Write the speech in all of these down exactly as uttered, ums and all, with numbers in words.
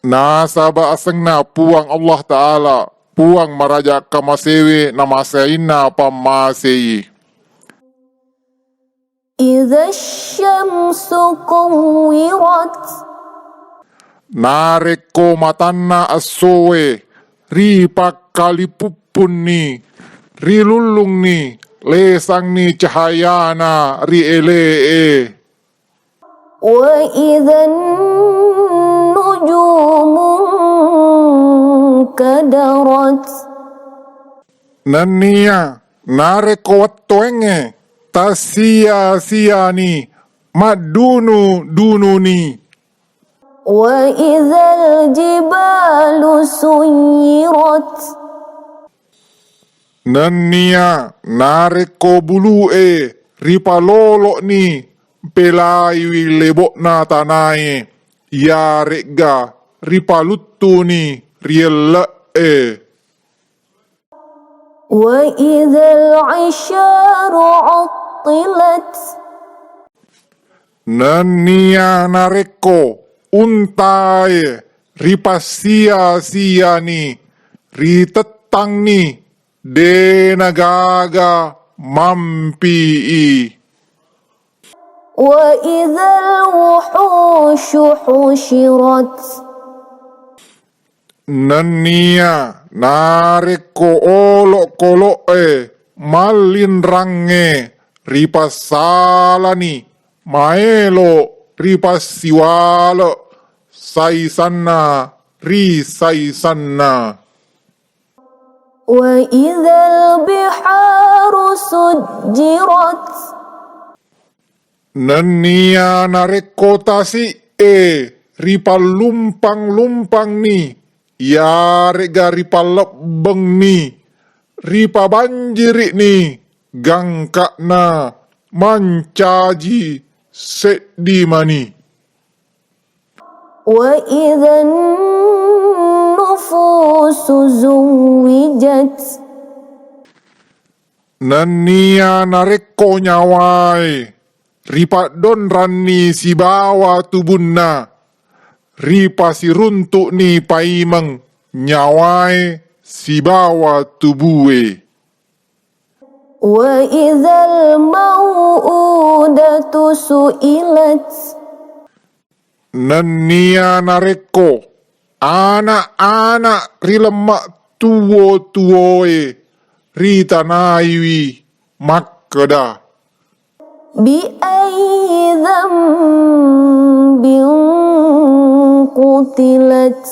Nasaba asenna Puang Allah Ta'ala, Puang maraja kamasewe namaseainna pammasei. إذا الشمس كورت. Narekko matanna essoe ripakkalipuppunni, rilullungni, lesangni cahayana ri ele'e. وإذا النجوم انكدرت. Nenniya narekko wettuengnge tassia-siani, maddunu-dununi. وإذا الجبال سيرت. Nenniya narekko bulu'e ripalolo'ni, pelaiwi lebo'na tanae, iyare'ga ripaluttuni ri elle'e. وإذا العشار عطلت. Nenniya narekko untae ripassia-siani, ritettangni, de' nagaga mampi'i. وإذا الوحوش حشرت. Nenniya narekko olokolo'e mallinrangnge ripassalani, maelo ripassiwale saisanna ri saisanna. وإذا البحار سجرت. Nenniya narekko tasi'e ripallumpang-lumpangni, iyare'ga ripallebbengni, ripabanjiri'ni gangka'na mancaji seddi mani. وإذا النفوس زوجت. Nenniya narekko nyawae ripaddonranni sibawa tubunna, ripasiruntu'ni paimeng nyawae sibawa tubue. وإذا الموءودة سئلت. Nenniya narekko ana'-ana' ri lemma tuwo-tuwoe ritanaiwi makkeda, بأي ذنب قتلت.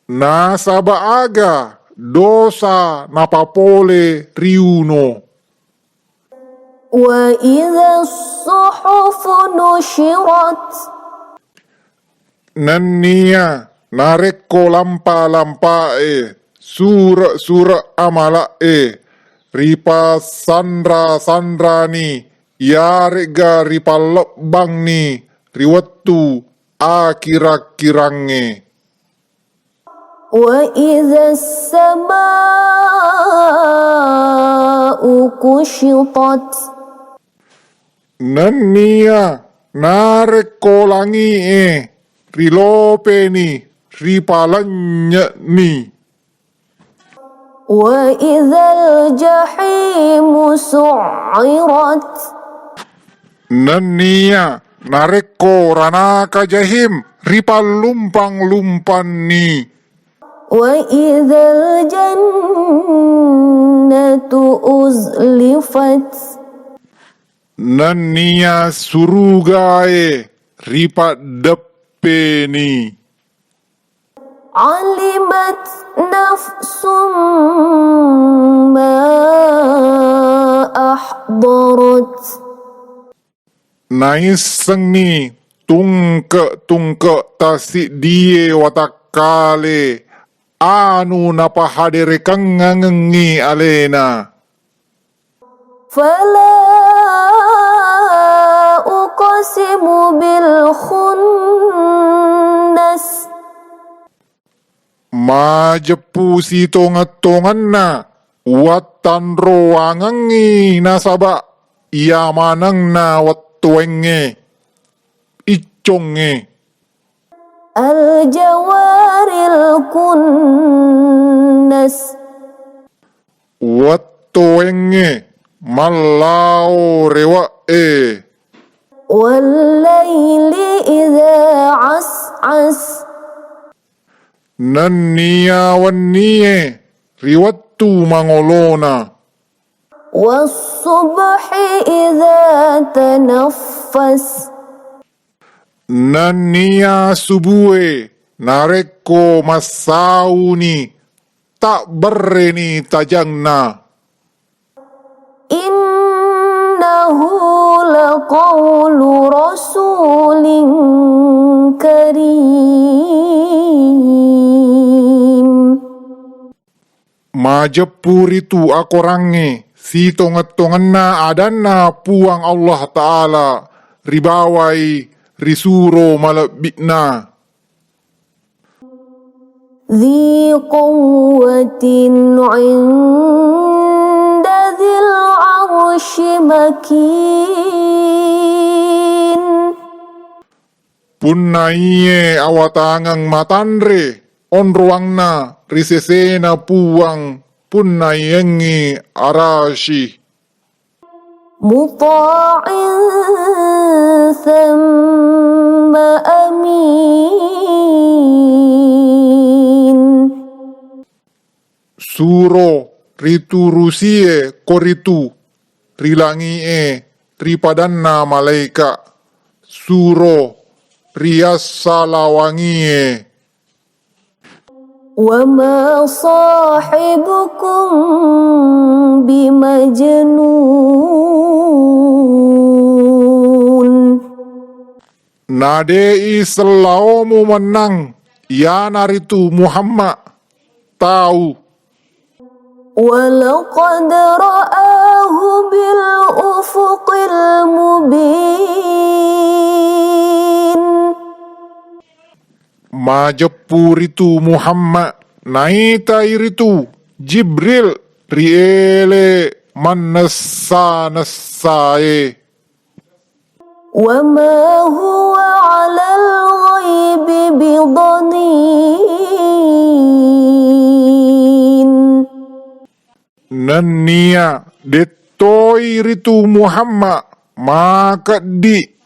Nasaba aga dosa napapole riuno. وإذا الصحف نشرت. Nenniya narekko lampa-lampae, sure'-sure' amala'e ripassanra-sanrani, iyare'ga ripallebbangni ri wettu akira-kirangnge. وإذا السماء كشطت. Nenniya narekko langi'e rilopeni, ripalenynye'ni. وإذا الجحيم سعرت. Nenniya narekko ranaka jahim ripallumpang-lumpanni. وإذا الجنة أزلفت. Nenniya surugae ripaddeppeni. علمت نفس ما أحضرت. Naissengngi tungke-tungke tassiddie watakkale anu napahaderekengngangengngi alena. فلا أقسم بالخنس. Majeppu sitongeng-tongenna wattanrowangengngi nasaba iya manenna wettuengnge, iccongnge. الجوار الكنس. Wettuengnge mallao rewe'e. والليل إذا عسعس. Nennia wennie ri wettu mangolona. والصبح إذا تنفس. Nennia subue narekko massauni, tabberreni tajanna. إنه لقول رسول كريم. Majeppu ritu akorangnge sitongeng-tongenna adanna Puang Allah Ta'ala, ribawai ri suro malebbi'na. ذي قوة عند ذي العرش مكين. Punnaiye awatangeng matanre onroangna ri sesena Puang, punnaiyengngi Arasy. مطاع ثم أمين. Suro riturusie koritu, ri langi'e, ri padanna malaika, suro riassalawangie. وما صاحبكم بمجنون. Nade'i sellaomu mennang, iyanaritu Muhammad, tau. ولقد رآه بالأفق المبين. Majeppu ritu Muhammad, naitai ritu Jibril ri ele mannessa-nessae. وما هو على الغيب بضنين. Nennia de'toi ritu Muhammad makeddi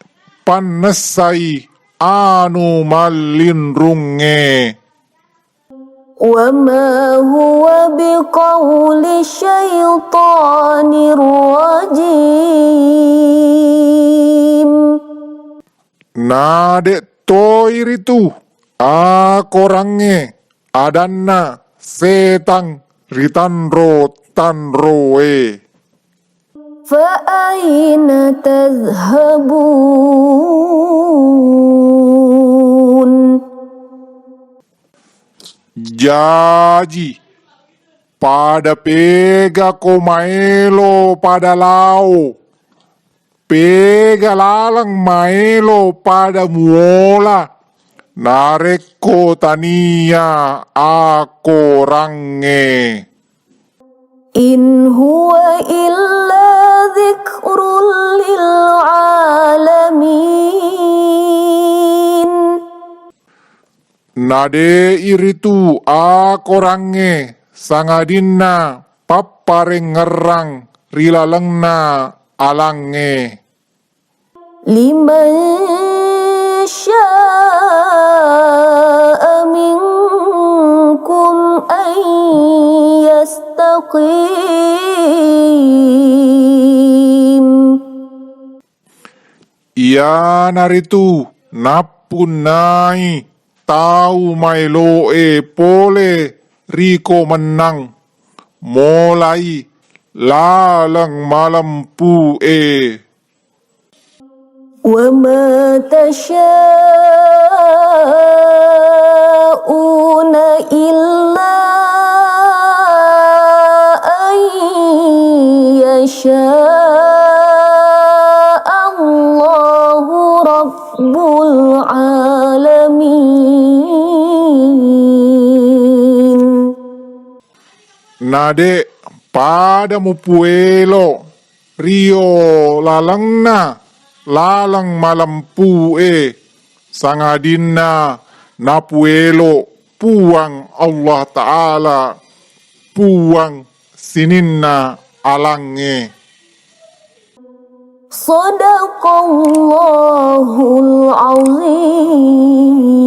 pannessai anu mallinrungnge. وما هو بقول شيطان رجيم. Nade'toi ritu akorangnge adanna setang ritanro-tanroe. فأين تذهبون. Jaji, pada pegako maelo pada lao? Pega laleng maelo pada muola, narekko tania akorangnge? إن هو إلا ذكر للعالمين. Nade'i ritu akorangnge sangadinna papparengngerang ri lalengna alangnge. لمن شاء منكم أن يستقيم. Iyanaritu nappunnai tau maelo'e pole riko mennang, molai laleng malempu'e. وما تشاءون إلا أن يشاء الله رب العالمين. Nade' pada mupuelo rio lalengna laleng malempu'e, sangadinna napuelo Puang Allah Ta'ala, Puang sininna alangnge. Sadaqallahul azim.